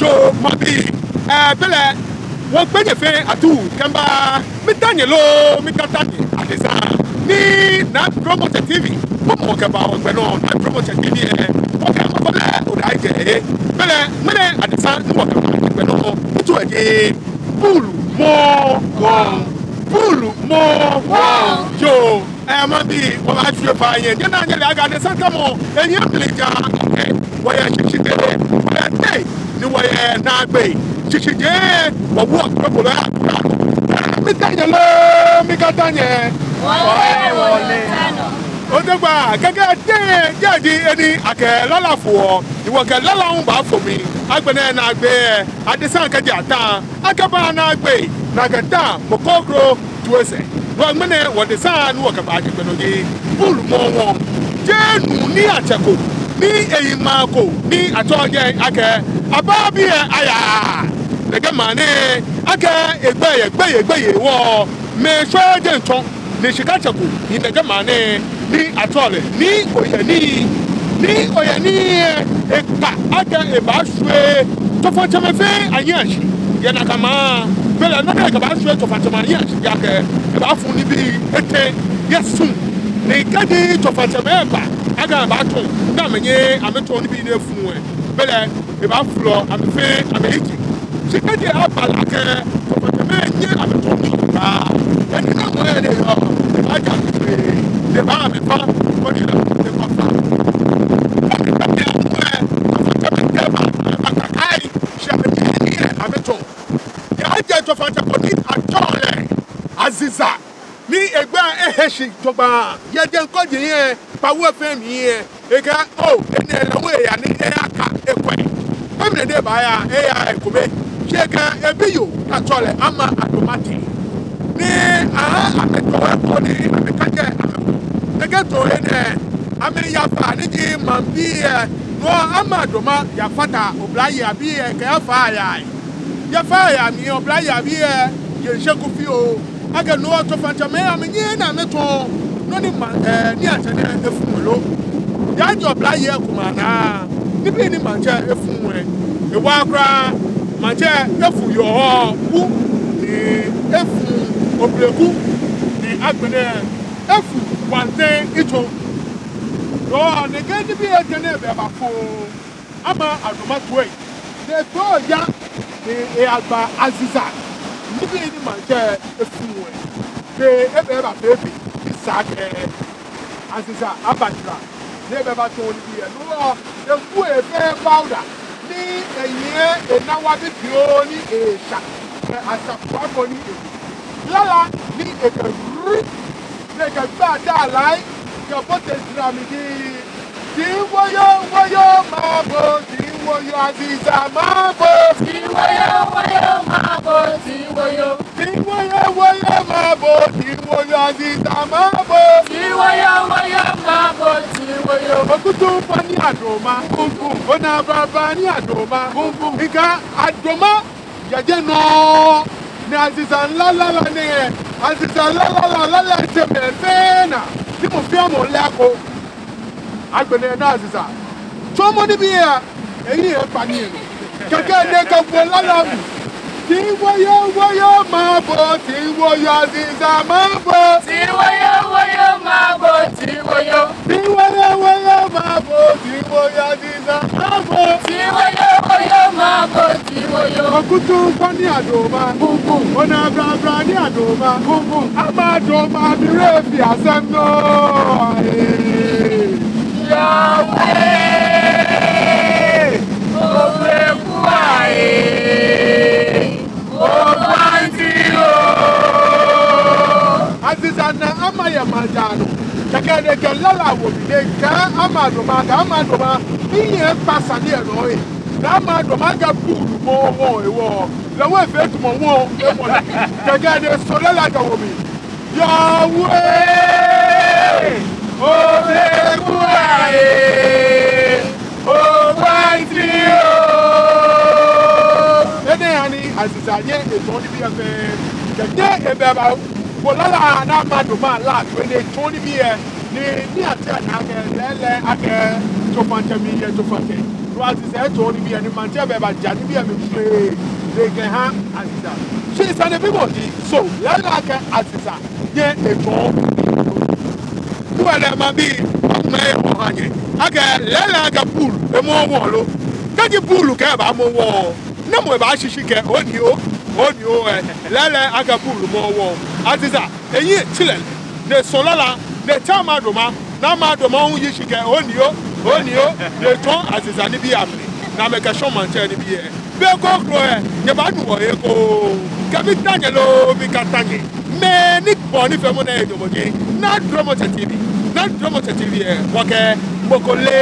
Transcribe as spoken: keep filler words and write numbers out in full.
Yoo, maŋbii, ee, belɛ, wɔkpee nyɛ fɛɛ atuu kɛmiiba, miitao nyɛ loo, miikatao nyɛ adesa. Ni Naa Promoter T V, mɔ mɔ kɛba wɔgbɛ nɔ, Naa Promoter T V, ee, wɔkɛ mɔ ko lɛ, oda ije, ee. Belɛ, ŋmɛnɛ adesa, ni wɔkɛba wɔgbɛ nɔ, miitsɔɔ eji, Buulu mɔɔ wɔŋ, buulu mɔɔ wɔŋ. Yoo, ee, maŋbii, wɔbaashwie fai nyɛ. Nyɛnaa nyɛle akɛ adesa tamɔ, ee, nyɛmli ja, ee, wɔyɛ shishijee, wɔyɛ tɛi, ni wɔyɛ naagbee. Shishijee, wɔwoɔ kroko lɛ akura. Miitao nyɛ loo, miikatao nyɛ. Wɔle, wɔle. Odeŋgba, kɛkɛ tɛi, jeee ji he ni akɛ lala foɔ, ni wɔkɛ lala hu baafo mli. Agbɛnɛ naagbee, adesa kɛji ata, akɛbaa naagbee, ni akɛta mɔ kroko toi sɛɛ. Wɔ ŋmɛnɛ wɔdesa ni wɔkɛba nyɛgbɛ nɔ ji, buulu mɔɔ wɔŋ. Jeee nuu ni atsɛko, ni eyi maŋ ko, ni atsɛɔ jɛi akɛ, aba biɛ aya. Nɛkɛ maŋ nɛɛ, akɛ egbɛi yɛ gbeyei gbeyei hewɔ, mɛi shwɛɛɛ jɛi tsɔ. Ni shika tsɛ ko, ni nɛkɛ maŋ nɛɛ, ni atsɛɔ lɛ Nii Oyeni. Nii Oyeni, ee, ekpa akɛ ebaashwie tsofatsɛmɛi fɛɛ ahiɛ ashi yɛ nakai maŋ. Belɛ nɔ ni ekɛbaashwie tsofatsɛmɛi ahiɛ ashi ji akɛ, ebaafu nibii etɛ yɛ su. Ni kɛji tsofatsɛmɛi ba, akɛ ebaatsɔ, ni amɛnyɛɛɛ amɛtsɔ nibii ni efu lɛ, belɛ ebaafolɔ amɛ fɛɛ amɛyitsei. Shi kɛji aba lɛ akɛ tsofatsɛmɛi nyɛɛɛ amɛtsɔ nibii ba, enɛ nɔ mɔ yɛ ni yɔɔ, ebaaja amɛ fɛɛ, ebaaha amɛ fã, koni lɛ ekɔ fã. Kɛji amɛ, tsofatsɛmɛi kɛba, amɛbakai, shi amɛnyɛɛɛ amɛtsɔ. Yɛ ajɛ tsofatsɛ ko ni atsɛɔ lɛ Aziza. Ni egbɛi ehe shi jogbaŋŋ. Yɛ jeŋ kɔji yɛ kpawo fɛɛ mli yɛ. Ekɛɛ oo, enɛ lɛ hu eya ni eyaka ekwɛ. Be mli ni ebaaya, eyaaa ekome. Shi ekɛ ebiyoo ni atsɛɔ lɛ Ama Adoma tee. Ni aha amɛ too ko ni amɛkajɛ amɛ. Nɛkɛ too nɛɛ, amɛyafa ni ji maŋbii lɛ. No Ama Adoma yafata oblayei abii lɛ kɛyafa aya. Yafa aya mli oblayei abii lɛ, yɛ nshe ko fioo. Akɛ no hewɔ tsofatsɛmɛi amɛnyɛɛɛ ni amɛtsɔ nɔ ni maŋ, ee, ni atsɛ nɛɛ efu lɛ lo. Yɛ ajɛ oblayei komɛi anaa, nibii ni maŋtsɛ efu lɛ, ewaaa kwraa. Maŋtsɛ efu yɔɔ wu, ni efu obleku, ni agbɛnɛ efu gwantɛŋ yitso. Yoo, nɛkɛ nibii etɛ nɛɛ bɛ bafo Ama Adoma toi. Ni etoo ya, ni eyagba Aziza nibii ni maŋtsɛ efu lɛ. Ni ebɛ bafee be ni sa akɛ Aziza aba jara, ni ebɛ batsɔ nibii lɛ. No hewɔ eku efee powder, ni eyiŋ enawa bibioo ni esha, kɛ asafoa ko ni e lala ni ekɛ ri, ni ekɛgba daa lɛ, kɛbote jara mli ji: Tii woyo woyo mabo, tii woyo Aziza mabo. Tii woyo woyo mabo, tii woyo. Tii woyo woyo mabo, tii woyo Aziza mabo. Tii woyo woyo mabo, tii woyo. Okutu pɔ ni adoma, kunkun. Ona brabra ni adoma, kunkun. Ŋka adoma yɛ jɛi nɔŋŋ, ni Aziza lala lala nɛɛ, Aziza lala lala lala etsɛmɛi fɛɛ naa, ni mɔ fɛɛ mɔ lɛ ko. Agbɛnɛ ni Aziza tsɔmɔ nibii lɛ, eyi ekpa nii lɛ nɔ. Kɛkɛ ni ekɛwo lala mli. Tii woyo woyo mabo, tii woyo Aziza mabo. Tii woyo woyo mabo, tii woyo. Tii woyo woyo mabo, tii woyo Aziza mabo. Tii woyo woyo mabo, tii woyo. Okutu pɔ ni adoma, kunkun. Ona brabra ni adoma, kunkun. Ama adoma mi rɛ fi asɛm nɔ. Ee. Yahweh, oblekua ee. Obanti oo. Aziza na Ama yɛ maŋ jara nɔ. Kɛkɛ ni ekɛ lala wo mli ni ekɛɛ Ama adoma, akɛ Ama adoma, mihiɛ ekpa sane lɛ nɔ ee. Ni Ama adoma kɛɛ buulu mɔɔ wɔŋ hewɔ, lɛ hu efee tamɔ wɔŋ emɔ lɛ. Kɛkɛ ni esɔ lala kɛwo mli. Yahweh, oblekua ee, obanti oo. Enɛ ha ni Aziza nyɛ etsɔ nibii lɛ fɛɛ. Kɛkɛ ebɛ bawo lala ni Ama adoma lala toi ni etsɔ nibii lɛ. Ni, ni atsɛ naa akɛ lɛɛlɛŋ akɛ tsofatsɛ mli yɛ tsofatsɛ. Azeza etsɔɔ nibii ni maŋtsɛ bɛ baja nibii amli shwee ni ekɛha Azeza. Shi sane bimɔ ji, so lɛɛlɛŋ akɛ Azeza nyɛ etsɔɔ? Duwɛlɛ maŋbii, amɛ oha nyɛ akɛ lɛɛlɛŋ akɛ buulu emɔ wɔ lo? Kɛji buulu kɛɛ ebaamɔ wɔ, namɔ ebaashishi kɛɛ, "Onii oo, onii oo," ɛ, lɛɛlɛŋ akɛ buulu mɔ wɔ? Azeza, eyi etsi lɛ, ni esɔ lala, ni etsɛ Amadoma, ni Amadoma hu yi shi kɛɛ, "Onii oo, onii oo," ni etsɔɔ Azeza nibii amli, ni amɛkɛshɔ maŋtsɛ nibii ɛ. Be kroko ɛ, nyɛbaanu wɔ eko. Kɛ mita nyɛ loo mikata nyɛ, mɛni bɔ ni fɛɛ mɔ nɛɛ nyɔmɔ nyɛ. Naa Dromɔ Tsɛ T V, Naa Dromɔ Tsɛ T V ɛ, wɔkɛ mɔ ko le.